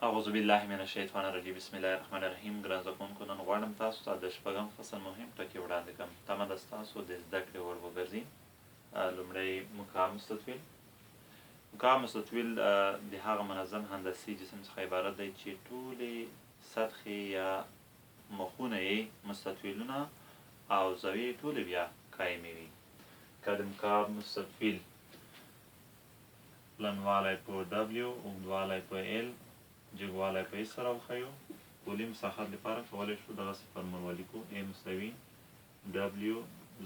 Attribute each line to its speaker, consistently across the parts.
Speaker 1: اعوذ بالله من الشیطان الرجیم. بسم الله الرحمن الرحیم. ګران زده کوونکو، نن غواړم تاسو ته د شپږم فصل مهم ټکي وړاندې کړم. تمه ده ستاسو د زده کړې وړ وګرځي. لومړی مکعب مستطیل. مکعب مستطیل د هغه منظم هندسي جسم څخه عبارت دی چې ټولې سطحې یا مخونه یې مستطیلونه او زاویې ټولې بیا قایمې وي. که د مکعب مستطیل پلنوالی په W، اوږدوالی په L، جګوالی په S سره وښیو، کلي مساحت لپاره کولی شو دغسې فرمول ولیکو: A مساوي W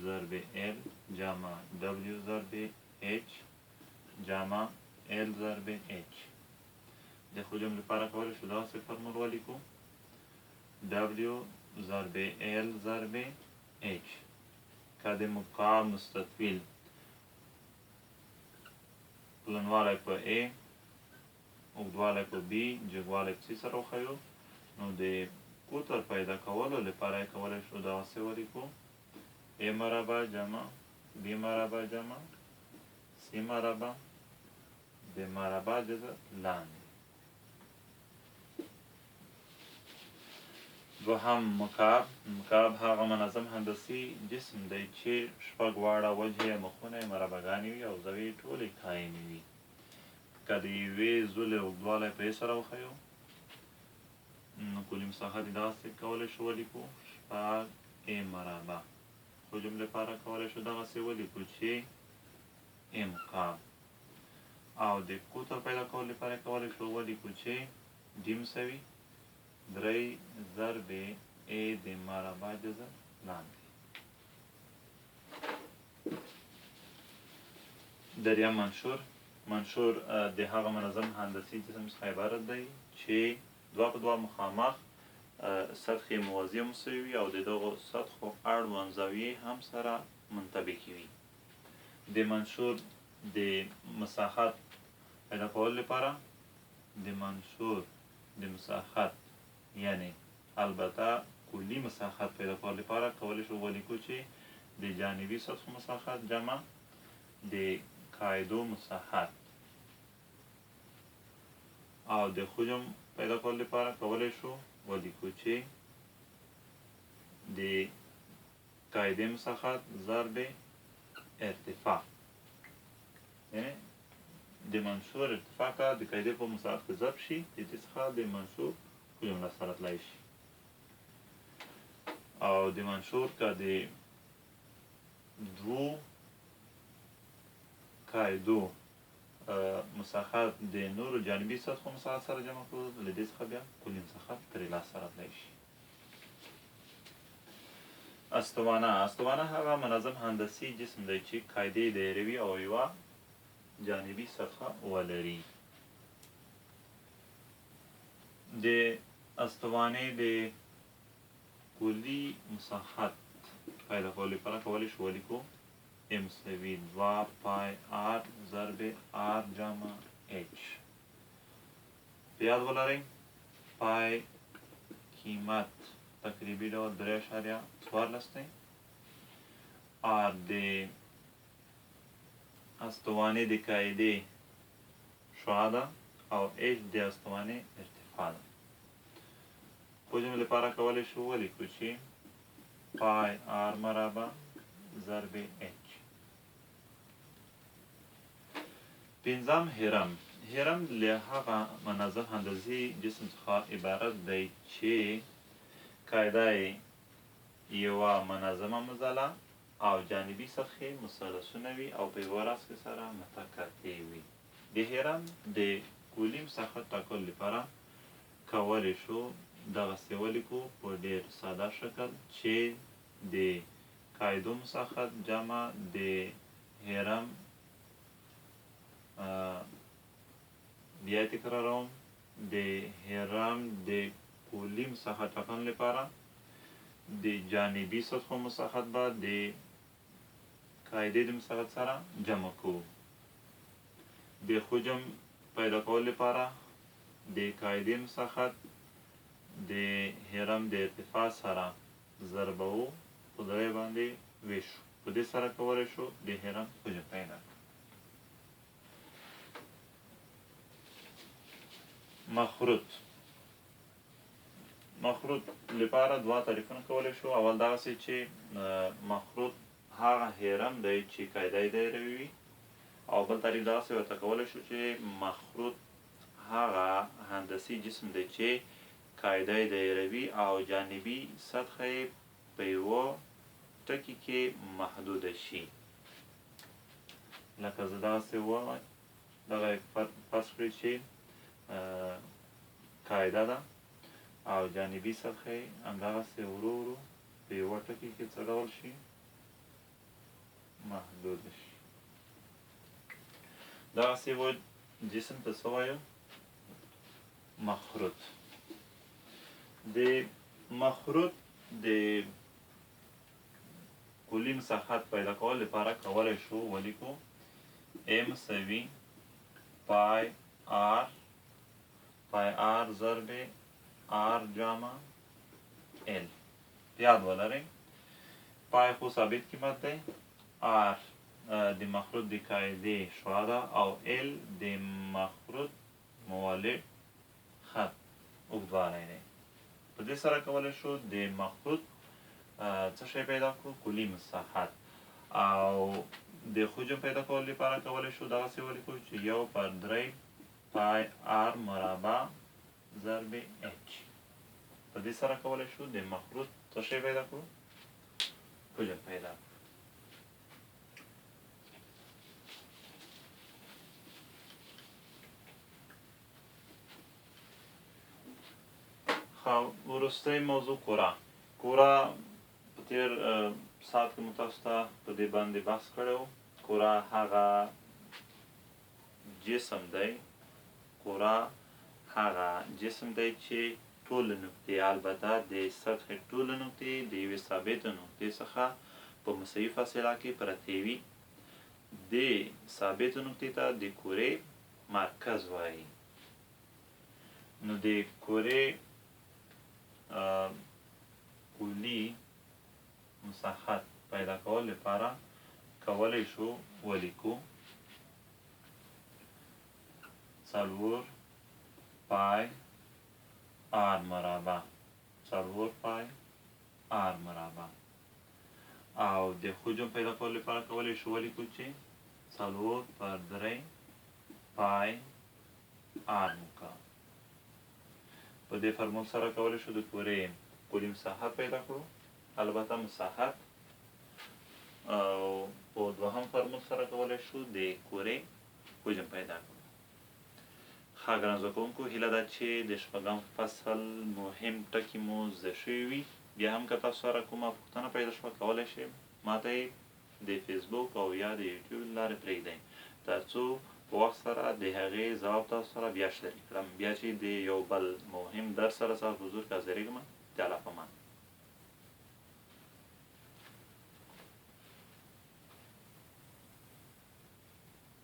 Speaker 1: ضرب L جمع W ضرب H جمع L ضرب H. د حجم لپاره کولی شو دغسې فرمول ولیکو: W ضرب L ضرب H. که د مکعب مستطیل پلنوالی په A، اوږدوالی په B، جګوالی په C سره وښیو، نو د قطر پیدا کولو لپاره یې کولی شو دغسې ولیکو: A مربع جمع B مربع جمع C مربع د مربع جذر لاندې. دوهم مکعب. مکعب هغه منظم هندسي جسم دی چې شپږ واړه وجهې یا مخونه یې مربعګانې وي او زاویې ټولې قایمې وي. که د یوې ضلع اوږدوالی په سره وښیو، نو کلي مساحت یې دغسې کولی شو ولیکو: شپږ A مربع. حجم لپاره کولی شو دغسې ولیکو چې A مکعب، او د قطر پیدا کولو لپاره کولی شو ولیکو چې D مساوي درې ضرب A د مربع جذر لاندې. دریم منشور. منشور د هغه منظم هندسي جسم څخه عبارت دی چې دوه په دوه مخامخ سطحې موازي مساوي وي او د دغو سطحو اړوند زاویې هم سره منطبقې وي. د منشور د مساحت پیدا کولو لپاره د منشور د مساحت، یعنی البته کلي مساحت پیدا کولو لپاره کولی شو ولیکو چې د جانبي سطحو مساحت جمع د قاعدو مساحت، او د حجم پیدا کولو لپاره کولی شو ولیکو چې د قاعدې مساحت ضرب ارتفاع، یعنی د منشور ارتفاع که د قاعدې په مساحت کې ضرب شي، د دې څخه د منشور حجم لاسته راتلای شي. او د منشور که د دوو قاعدو مساحت د نورو جانبي سطحو مساحت سره جمع کړو، له دې څخه بیا کلي مساحت ترې لاسته راتلی شي. استوانه. استوانه هغه منظم هندسي جسم دی چې قاعدې دایروي او یوه جانبي سطحه ولري. د استوانې د کلي مساحت پیدا کولو لپاره کولی شو ولیکو A مساوي دوه پای R ضرب R جمع H. په یاد ولرئ، پای قیمت تقریبي ډول 3.14 دی، R د استوانې د قاعدې شعاع ده او H د استوانې ارتفاع ده. حجم لپاره کولی شو ولیکو چې پای R مربع ضرب H. پنځم هرم. هرم له هغه منظم هندسي جسم څخه عبارت دی چې قاعده یې یوه منظمه مزله او جانبي سطحې مثلثونه وي او په یوه راس کې سره متقاطع وي. د هرم د کلي مساحت ټاکلو لپاره کولی شو دغسې ولیکو په ډېر ساده شکل چې د قاعدو مساحت جمع د هرم، بیا تکراروم، د هرم د کلي مساحت ټاکنې لپاره د جانبي سطحو مساحت به د قاعدې د مساحت سره جمع کوو. د حجم پیدا کولو لپاره د قاعدې مساحت د هرم د ارتفاع سره ضربوو، په درې باندې ویشو. په دې سره کولی شو د هرم حجم پیدا کړو. مخروط، مخروط لپاره دوه تعریفونه کولی شو. اول دغسې چې مخروط هغه هرم دی چې قاعده یې دایروي وي، او بل تعریف دغسې ورته کولی شو چې مخروط هغه هندسي جسم دی چې قاعده یې دایروي او جانبي سطحه یې په یوه ټکي کې محدوده شي. لکه زه دغسې وایم، دغه فرض کړئ چې قاعده ده او جانبي سطحه یې همدغسې ورو ورو په یوه ټکي کې څه ډول شي؟ محدوده شي. دغسې یو جسم ته څه وایو؟ مخروط. د مخروط د کلي مساحت پیدا کولو لپاره کولی شو ولیکو ام مساوي پای آر، پای آر ضرب آر جامع ال. یاد ولرئ پای خو ثابت قیمت دی، آر د مخروط د قاعدې شعاع ده او ال د مخروط مولد خط اوږدوالی دی. په دې سره کولی شو د مخروط څه شی پیدا کړو؟ کلي مساحت. او د حجم پیدا کولو لپاره کولی شو دغسې ولیکو چې 1/3 پای آر مربع ضرب اچ. په دې سره کولی شو د مخروط څه شی پیدا کړو؟ حجم پیدا کړو. ښه، وروستۍ موضوع کره. کره په تېر ساعت کې مو تاسو ته په دې باندې بحث کړی و. کره هغه جسم دی، کره هغه جسم دی چې ټول نقطې، البته د سطحې ټول نقطې د یوې ثابتې نقطې څخه په مساوي فاصله کې پرتې وي. دې ثابتې نقطې ته د کرې مرکز وایي. نو د کرې کلي مساحت پیدا کولو لپاره کولی شو ولیکو 4 پای آر مربع، 4 پای آر مربع. او د حجم پیدا کولو لپاره کولی شو ولیکو چې 4/3 پای آر مکعب. په دې فرمول سره کولی شو د کرې کلي مساحت پیدا کړو، البته مساحت. او په دوهم فرمول سره کولی شو د کرې حجم پیدا کړو. ښه ګران زده کوونکو، هیله ده چې د شپږم فصل مهم ټکي مو زده شوي وي. بیا هم که تاسو سره کومه پوښتنه پیدا شوه کولی شئ ما ته یې د فیسبوک او یا د یوټیوب له لارې پرېږدئ، ترڅو په وخت سره د هغې ځواب تاسو سره بیا شریک کړم. بیا چې د یو بل مهم درس سره ستاسو حضور کې حاضرېږم.